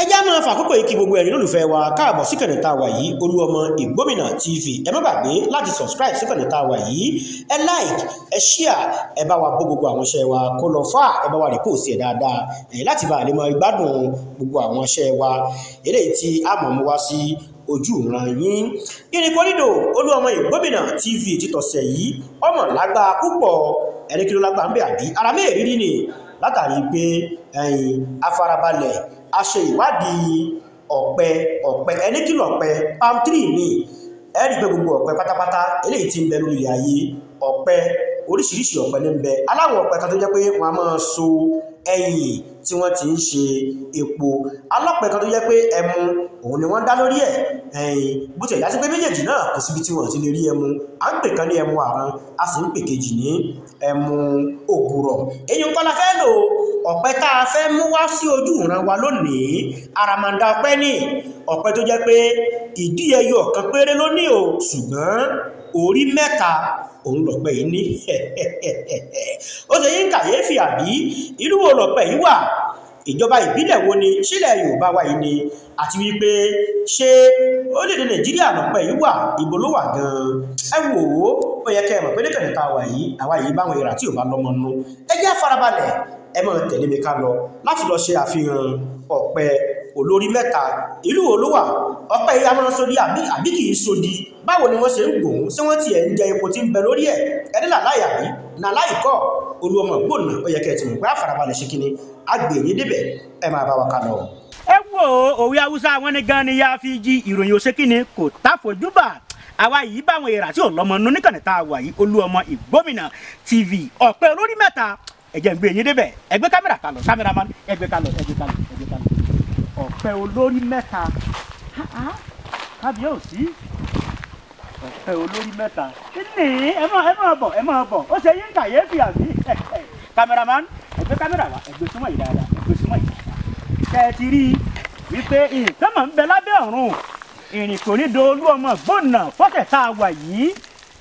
Ẹ já máa fàkókò yìí kí gbogbo ẹ̀yin olólùfẹ́ wa káàbọ̀ sí kànnì tá a wà yìí, Olúọmọ Ìgbómìnà TV. Ẹ má gbàgbé láti subscribe sí kànnì tá a wà yìí, ẹ like, ẹ share, ẹ bá wa bó gbogbo àwọn iṣẹ́ wa kó lọ fà, ẹ bá wa repost ẹ̀ dáadáa láti bá lè máa gbádùn gbogbo àwọn iṣẹ́ wa eléyìí tí a mọ̀ mú wá sí ojú ìran yín. Ìrìnkòrídò Olúọmọ Ìgbómìnà TV títọ̀sẹ̀ yìí ọmọ lágbá púpọ̀. Ẹni kí ló lágbá ń bẹ àbí ara mẹ́rìírí ni, látàrí pé ẹ̀yin afarabalẹ̀ a ṣe ìwádìí ọ̀pẹ. Ọ̀pẹ ẹni kí lọ̀pẹ? Palm tree ni. Ẹ rí i pé gbogbo ọ̀pẹ pátápátá eléyìí tí ń bẹ lórí ilẹ̀ ayé, ọ̀pẹ oríṣiríṣi ọ̀pẹ ní ń bẹ. Aláwọ̀ ọ̀pẹ kan tó jẹ́ pé wọ́n á máa so ẹyìn tí wọ́n ti ń ṣe epo, alọ́pẹ kan tó jẹ́ pé ẹmu òun ni wọ́n dá lórí ẹ̀. Ẹ̀yìn bó ti ẹ̀ yá sí pé méjèèjì náà kò síbi tí wọ́n ti lè rí ẹmu. À ń pè kan ní ẹmu àrán, a sì ń pè kejì ní ẹmu ògùrọ̀. Èyí nǹkan la fẹ́ lò. Ọ̀pẹ tá a fẹ́ mú wá sí ojú ìran wa lónìí, àràmàǹdà ọ̀pẹ ní ọ̀pẹ tó jẹ́ pé ìdí ẹyọ kan péré ló ní o, ṣùgbọ́n orí mẹ́ta òun lọ̀pẹ yìí ní. Ó ṣe yín kàyéfì àbí? Ìlú wo lọ̀pẹ yìí wà? Ìjọba ìbílẹ̀ wo ni? Sílẹ̀ Yorùbá wa yìí ni? Àti wípé ṣé orílẹ̀-èdè Nàìjíríà lọ̀pẹ yìí wà? Ibo ló wà gan-an? Ẹ wò ó, ó yẹ kẹ́ ẹ mọ̀ pé níkànnì tá a wà yìí, àwa yìí báwọn ìrà tí ò bá lọ́mọ nú. Ẹ jẹ́ farabalẹ̀, ẹ máa tẹ̀lé mi ká lọ láti lọ ṣe àfihàn ọ̀pẹ olórí mẹ́ta. Ìlú wo ló wà? Ọ̀pẹ yìí a máa sódi àbí kì í sódi? Báwo ni wọ́n ṣe ń gùn? Ṣé wọ́n tiẹ̀ ń jẹ epo tí ń bẹ lórí ẹ̀? Ẹni làláì àbí nàláì kọ́? Olúọmọ Ìgbómìnà, ó yẹ kẹ́ ẹ ti mọ̀ pé àfarabalẹ̀ ṣe kíni agbèyìn débẹ̀. Ẹ máa bá wa ká lọ. Ẹ wo òwe Haúsá wọn ní gan ni yá fi jí ìròyìn òṣèkínni kò táfojúbà. Àwa yìí báwọn èèrà tí ò lọ́mọ nú níkànnì tá a wà yìí, Olúọmọ Ìgbómìnà TV. Ọ̀pẹ olórí mẹ́ta, ẹ jẹ́ n gbé yín débẹ̀. Ẹ gbé kámẹ́rà ká lọ, kámẹ́rámán, ẹ gbé ká lọ, ẹ gbé ká lọ, ẹ gbé ká lọ. Ọ̀pẹ olórí mẹ́ta, kábíyèsí, ọ̀pẹ olórí mẹ́ta ní. Ẹ máa bọ̀, ẹ máa bọ̀. Ó ṣe yín kàyéfì àbí? Kámẹ́rámán, ẹ gbé kámẹ́rà wá, ẹ gbé súnmọ́ yìí dáadáa, ẹ gbé súnmọ́ yìí dáadáa. Ṣé ẹ ti rí i wípé nǹkan máa ń bẹ lábẹ́ ọ̀run? Ìrìnkòrídò Olúọmọ Ìgbómìnà fọ́sẹ̀ tá a wà yìí,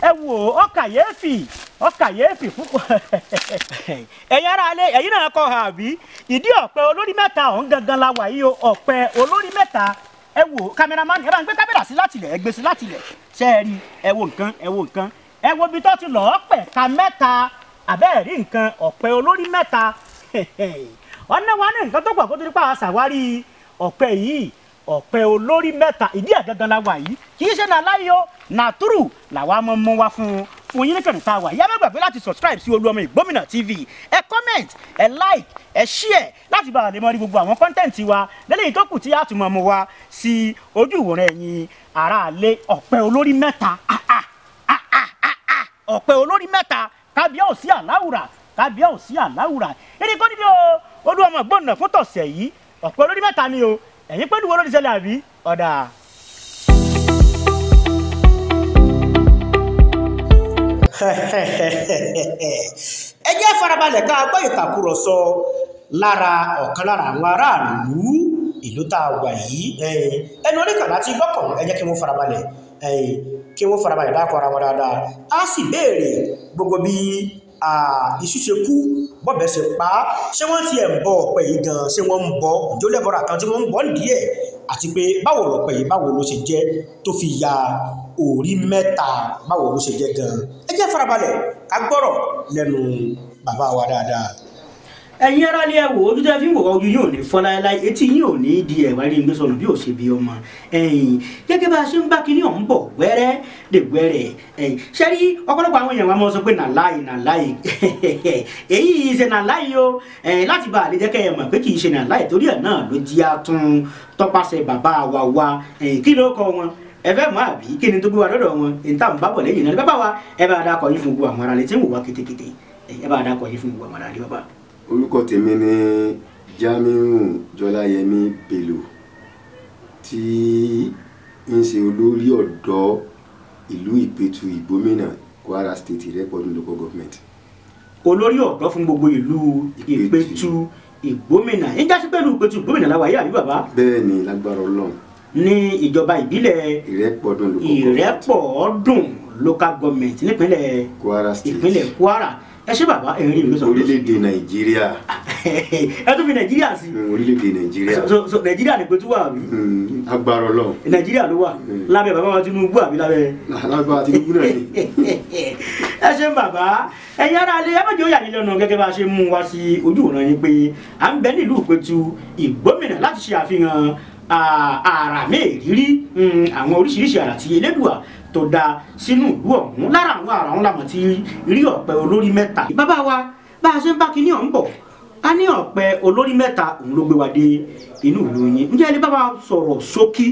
ẹ wò ó kàyéfì, ó kàyéfì púpọ̀. Ẹ̀yin ará ilé, ẹ̀yin náà kọ́ ha àbí? Ìdí ọ̀pẹ olórí mẹ́ta ọ̀hún gangan la wà yìí o. Ọ̀pẹ olórí mẹ́ta, ẹ wò kámẹ́rámánì, ẹ bá ń gbé kámẹ́rà sí láti ilẹ̀, ẹ gbé sí láti ilẹ̀. Ṣé ẹ rí? Ẹ wo nǹkan, ẹ wo nǹkan, ẹ wo ibi tó ti lọ́ọ́ pẹ̀ ká mẹ́ta, àbẹ́ẹ̀ rí nǹkan? Ọ̀pẹ olórí mẹ́ta. Ọ̀nà wa ní nǹkan tó pọ̀ kó tó nípa àṣàwárí ọ̀pẹ yìí. Ọ̀pẹ olórí mẹ́ta, ìdí ẹ̀ gangan la wà yìí. Kì í ṣe nàláyò nàtúrù làwa mọ̀ mọ́ wá fún yín níkànnì tá a wà yìí. Ẹ má gbàgbé láti subscribe sí Olúọmọ Ìgbómìnà TV. Ẹ comment, ẹ like, ẹ share láti bá a lè mọ rí gbogbo àwọn content wa lẹ́lẹ́yìn tó kù tí a tún mọ̀ mọ́ wa sí ojú ìwòran ẹ̀yin aráalé. Ọ̀pẹ olórí mẹ́ta, ọ̀pẹ olórí mẹ́ta, kábíyèsí àláwùrà, kábíyèsí àláwùrà. Èdè kọ́ níbi o, Olúọmọ Ìgbómìnà fún tọ̀sẹ̀ yìí, ọ̀pẹ olórí mẹ́ta ni o. Ẹ̀yin pẹ̀lú wo ló ti ṣẹlẹ̀ àbí? Ọ̀dà. Ẹ jẹ́ farabalẹ̀ ká gbọ́ ìtàkùrọ̀sọ lára ọ̀kan lára àwọn aráàlú ìlú tá a wà yìí. Ẹnu oníkàlá ti gbọ́kàn, ẹ jẹ́ kí wọ́n farabalẹ̀, kí wọ́n farabalẹ̀ dákọ̀ ara wọn dáadáa. A sì béèrè gbogbo bí iṣu ṣe kú, bọ́bẹ̀ ṣe pa á. Ṣé wọ́n tiẹ̀ ń bọ ọ̀pẹ yìí gan? Ṣé wọ́n ń bọ? Ìjọ lẹ́bọ̀rà kan tí wọ́n ń bọ́ díẹ̀? Àti pé báwo lọ̀pẹ yìí, báwo ló ṣe jẹ́ tó fi ya orí mẹ́ta? Báwo ló ṣe jẹ́ gan? Ẹ jẹ́ farabalẹ̀ ká gbọ́rọ̀ lẹ́nu bàbá wa dáadáa. Ẹ̀yin ará ilé, ẹ wò ojú tẹ́ fi ń wò wá, ojú yóò ní fọ́ láéláé, etí yín ò ní di ẹ̀wá rí gbé sọnù bí ò ṣe bí ọmọ. Ẹ̀yin gẹ́gẹ́ bá a ṣe ń bá kinní ọ̀hún bọ̀ wẹ́rẹ́ dè wẹ́rẹ́. Ẹ̀yin ṣe rí ọ̀pọ̀lọpọ̀ àwọn èèyàn wa máa sọ pé nàláì nàláì, èyí ṣe nàláì o. Ẹ̀yin láti bá a lè jẹ́ kẹ́ ẹ mọ̀ pé kì í ṣe nàláì, torí ẹ̀ náà ló jí a tún tọpasẹ̀ bàbá wa wá. Ẹ̀yin kí ló kọ wọn? Ẹ fẹ́ mọ̀ àbí kí ni tó gbé wa lọ́dọ̀ wọn? Ìta ń bá bọ̀ lẹ́yìn náà bàbá wa, ẹ bá a dákọ̀ yín fún gbogbo àwọn ará ilé tí ń wò wá kétékété. Ẹ bá a dákọ̀ yín fún gbogbo àwọn ará ilé bàbá. Orúkọ tèmi ni Jamiu Jọláyẹmí Bello, tí ń ṣe olórí ọ̀dọ́ ìlú Ìpẹ̀tù Ìgbómìnà, Kwara State, Ìrẹ́pọ̀dún Local Government. Olórí ọ̀dọ́ fún gbogbo ìlú Ìpẹ̀tù Ìgbómìnà. Ń jásí pẹ̀lú Ìpẹ̀tù Ìgbómìnà la wà yìí àbí bàbá? Bẹ́ẹ̀ ni, lágbára Ọlọ́run. Ní ìjọba ìbílẹ̀ Ìrẹ́pọ̀dún Local Government. Ìrẹ́pọ̀dún Local Government nípínlẹ̀ Kwara State. Ìpínlẹ̀ Kwara. Ẹ ṣé bàbá, ẹ̀rín mi sọ̀rọ̀. Orílẹ̀-èdè Nàìjíríà. Ẹ tún fi Nàìjíríà sí. Orílẹ̀-èdè Nàìjíríà. So Nàìjíríà ní Ìpẹ̀tù wà àbí. Agbára Ọlọ́run. Nàìjíríà ló wà lábẹ́ bàbá wa Tinubu àbí lábẹ́. Lábẹ́ Tinubu náà ni. Ẹ ṣeun bàbá, ẹ̀yin ará ilé ẹ má jẹ́ ó yà yín lẹ́nu gẹ́gẹ́ bá a ṣe mú wa sí ojú ìran yín pé à ń bẹ nílùú Ìpẹ̀tù Ìgbómìnà láti ṣe àfihàn àrà mẹ́ẹ̀ẹ́rì àwọn oríṣiríṣi àrà tí Elédùà tó dá sínú ìlú ọ̀hún. Lára àwọn àrà ọ̀hún làmọ̀ ti rí ọ̀pẹ olórí mẹ́ta. Bàbá wa, bá a ṣe ń bá kinní ọ̀hún bọ̀, a ní ọ̀pẹ olórí mẹ́ta òun ló gbé wa dé inú ìlú yín. Ǹjẹ́ ẹni bàbá sọ̀rọ̀ ṣókí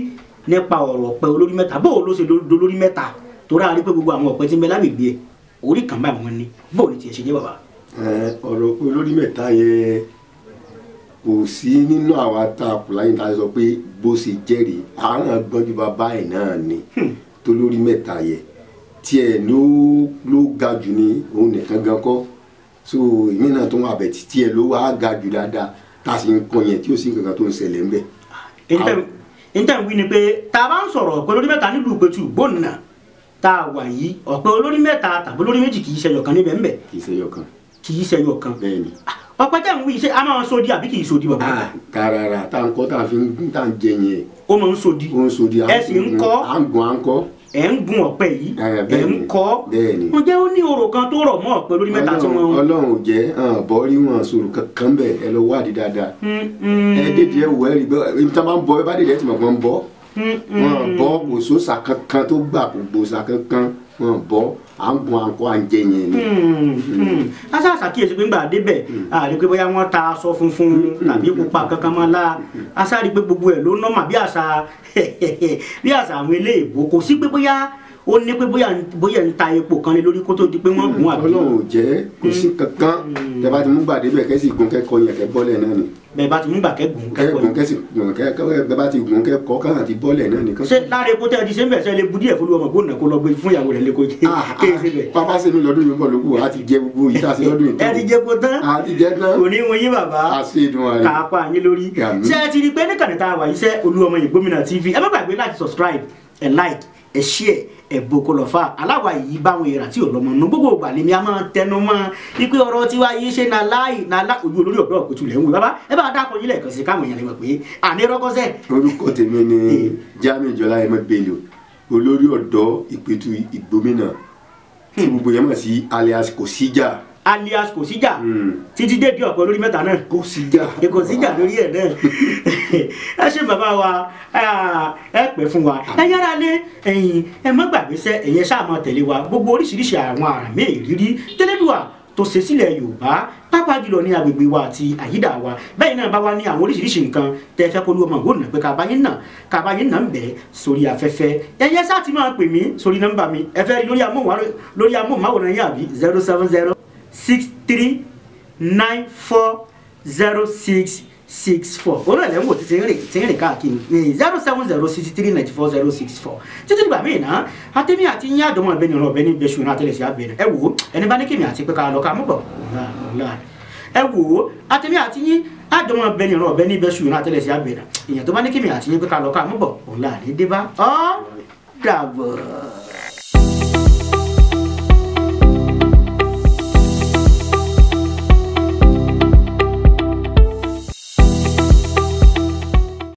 nípa ọ̀rọ̀ ọ̀pẹ olórí mẹ́ta? Bó o ló ṣe dolórí mẹ́ta? Torí a rí pé gbogbo àwọn ọ̀pẹ tí ń bẹ lágbègbè ẹ̀ orí kan báyìí wọ́n ní. Bó o ní tiẹ̀ ṣe jẹ́ bàbá? Ọ̀rọ̀ ọ̀pẹ olórí mẹ́ta yẹn kò sí nínú àwa tá a kù láyé tá a sọ pé bó ṣe jẹ́rìí àwọn gbọ́njú bàbá ẹ̀ náà ni tó lórí mẹ́ta yẹn tiẹ̀ ló ga jù ní òun nìkan gan kọ́. So èmi náà tó ń wà bẹ̀ tí ẹ ló wá ga jù dáadáa tá a sì ń kọ yẹn tí ó sì ń kankan tó ń ṣẹlẹ̀ ńbẹ̀. Ìtẹ̀ ń wí ni pé tá a bá ń sọ̀rọ̀ ọ̀pẹ olórí mẹ́ta nílùú Ìpẹ̀tù Ìgbómìnà tá a wà yìí, ọ̀pẹ olórí mẹ́ta tàbí olórí méjì kì í ṣẹyọ kan níbẹ̀ ńbẹ̀. Kì í ṣẹyọ kan. Kì í ṣẹyọ kan. Bẹ́ẹ̀ni. Ọ̀pẹ tẹ̀ ń wí ṣé a máa ń sodi àbí kì í sodi bàbá? Tààràrà tá à ń kọ́ tá à fi ń tá à ń jẹ yẹn. Ó máa ń sodi. Ó ń sodi. Ẹ sì ń kọ́. À ń gun à ń kọ́. Ẹ ń gun ọ̀pẹ yìí, ẹ ń kọ́. Ǹjẹ́ ó ní orò kan tó rọ̀ mọ́ ọ̀pẹ lórí mẹ́ta tí wọ́n. Ọlọ́run ò jẹ́ bọ́ rí wọn sọ̀rọ̀ kankan bẹ́ẹ̀, ẹ lọ wádìí dáadáa. Ẹ dédìí ẹ wọ ẹ rí bẹ́ẹ̀ ibi tí wọ́n máa ń bọ ẹ bá dédìí ẹ ti mọ̀ pé wọ́n ń bọ́. Wọ́n bọ́ kò sóòsà kankan tó gbà kò gbòòsà kankan wọ́n bọ́ à ń gun à ń kọ́ à ń jẹ yẹn ni. Asa ṣàkíyèsí pé ńgbà débẹ̀ a rí pé bóyá wọ́n ta aṣọ funfun tàbí pupa kankan mọ́ la, asa rí pé gbogbo ẹ̀ ló nọ́mà bí àṣà bí àṣà àwọn eléèbó. Kò sí pé bóyá ó ní pé bóyá ń ta epo kan lé lórí kó tó di pé wọ́n gún àbí. Ọlọ́run ò jẹ́ kò sí kankan tẹ bá ti mú gbàdé bẹ̀ kẹ́sì gun kẹ́kọ̀ọ́ yẹn kẹ́ bọ́lẹ̀ náà ni. Bẹ́ẹ̀ bá ti mú gbà kẹ́gùn kẹ́kọ̀ọ́ yẹn kẹ́sì gun kẹ́kọ̀ọ́ bẹ́ẹ̀ bá ti gun kẹ́kọ̀ọ́ káwọn ti bọ́lẹ̀ náà ni. Ṣé lára epo tẹ́ ẹ ti ṣe ń bẹ̀ ṣe lè bu díẹ̀ fún ọmọ gbóná kó lọ gbé fún ìyàwó rẹ̀ lẹ́kọ̀ọ́ kéèsì bẹ̀. Pápá ṣe mi lọ́dún yìí bọ̀ lókù a ti jẹ gbogbo yìí tá a ṣe lọ́dún yìí. Ẹ ti jẹ epo tán. A ti jẹ tán. Kò ní wọn yín bàbá. A ṣe dùn wa rẹ. Kà á pa yín lórí. Ṣé ẹ ti rí pé níkànnì tá a wà iṣẹ́ Olúọmọ Ìgbómìnà TV, ẹ má gbàgbé láti subscribe, ẹ like, ẹ share, ẹ bokolofa aláwa yìí báwọn èèrà tí ò lọmọ nù gbogbo ìgbà lèmi a máa tẹnu mọ́ ipe ọ̀rọ̀ tiwa yìí ṣe na láì na lá ojú olórí ọ̀dọ́ Ìpẹ̀tù lẹ ń wò. Bàbá ẹ bá dákọ yín lẹ́ẹ̀kan sí káwọn èèyàn lè mọ̀ pé àní rọkọsẹ. Orúkọ tèmi ni Jamiu Jọláyẹmí Bello, olórí ọ̀dọ́ Ìpẹ̀tù Ìgbómìnà tí gbogbo yẹn mọ̀ sí alias kò síjà. Alias kò síjà títí dé di ọ̀pẹ olórí mẹ́ta náà. Kò síjà. Kò síjà lórí ẹ̀ náà. Ẹ ṣe bàbá wa, ẹ pẹ́ fún wa. Ẹ yára lé ẹ̀yin, ẹ má gbàgbé sẹ́ ẹ̀yẹ ṣáà máa tẹ̀lé wa gbogbo oríṣiríṣi àwọn àmì ìrírí tẹ́lẹ̀dùà tó ṣe sílẹ̀ Yorùbá pàápàá jùlọ ní agbègbè wa àti àyídà wa. Bẹ́ẹ̀ náà bá wa ní àwọn oríṣiríṣi nǹkan tẹ́ fẹ́ kó Olúọmọ Ìgbómìnà pé ká bá yín nà ń bẹ̀ sórí afẹ́fẹ́. Ẹ̀yẹ ṣáà ti máa pè mí sórí nọ́mbà mi, ẹ fẹ́ rí lórí amóhùnmáwòrán yín àbí 070 63 94 06 64. Òun náà lẹ́wọ̀n tí ń rìn káàkiri 070 63 94 064. Títí dìgbà míì náà, àtẹ̀mí àti yín àdọ́mọ̀ ẹ̀bẹ̀ nìran ọ̀bẹ ní bẹ́ṣù náà àtẹ̀lẹ̀sí abẹ́rẹ́. Ẹ wò ó, ẹni bá ní kémi àti pé ká lọ ká mú bọ̀ ọ̀la. Ẹ wò ó, àtẹ̀mí àti yín àdọ́mọ̀ ẹ̀bẹ̀ nìran ọ̀bẹ ní bẹ́ṣù náà àtẹ̀lẹ̀sí abẹ́rẹ́. Èèyàn tó bá ní kémi àti yín pé ká lọ ká mú bọ̀ ọ̀la ní dé bá. Ọ́